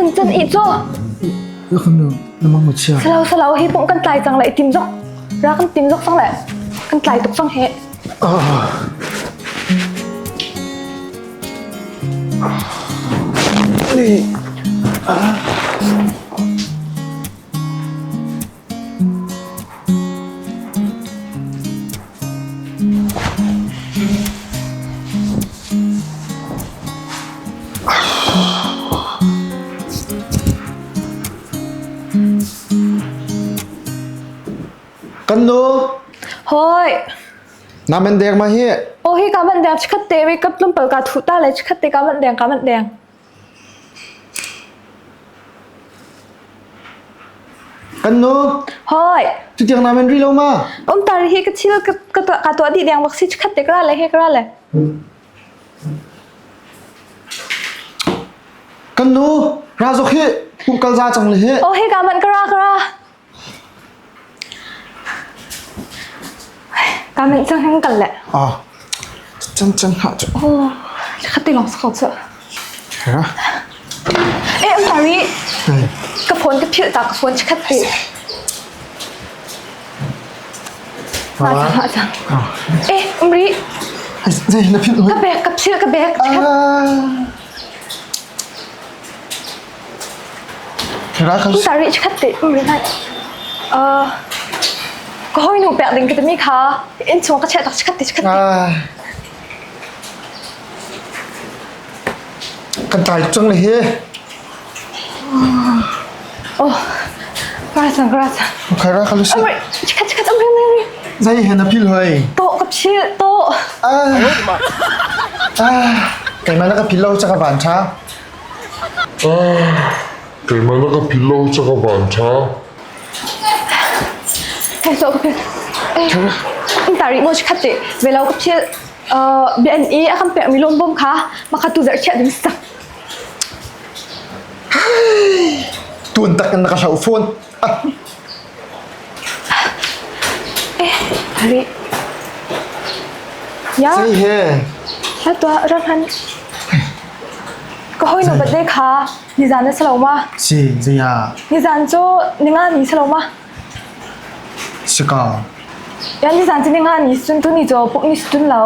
Cun cun i caw. Na mang chia. Salo salo hi pung kan tlai cang le tim zok. Ra kan tim zok sang le. Kan tlai tuk cang he. Kan nu. Hoi. Na men deng ma hi. Oh hi ka man deng chikhat te we kap tlum pal ka thu ta le chikhat te ka man deng ka man deng. Kan nu. Hoi. Tutiang na men ri lo ma? Um tar hi ka thil ka ka ka tuah dih deng bak si chikhat te ka ra le he ka ra le. Kan nu, ra zok hi kum kal za cang le hi. Oh he ka man ka ra ka ra. Ka men cang hang kal le. Ah. Cang cang ha chu. Oh, khat te long sa chu. Ha. Eh, I'm sorry. Ka phone ka phil ta ka phone chikhat te. Ma cang ma cang. Eh, umri. Zei na phil Ka bag ka phil ka bag. Sorry, chikhat te umri nai. Uh, ka hoi nu pek ding ka timi kha in chung ka chiah tak chikhat te chikhat te. Kan tai cang le he. Oh, ra sang ra sang. Okay, ra khalu si. Amri, chikhat chikhat amri amri. Zai he na phil hoi. To ka phil to. Ah. Ah, keimah na ka phil lo chaka van tha. Ah, keimah na ka phil lo chaka van tha. Hey, so ka phil. Eh, tari mo chikhat te. Velo ka phil BNE a kan pek mi lom bom kha maka tu zer chiah ding sak. Tuan tak na ka hlau phone. Eh, hari. Ya. Sei he. Ya tua ram han. Ka hoi no birthday kha ni zan na salo ma. Si, zia. Ni zan chu ninga ni salo ma. Sika. Ya ni zan chu ninga ni sun tu ni cho puk ni sun lo.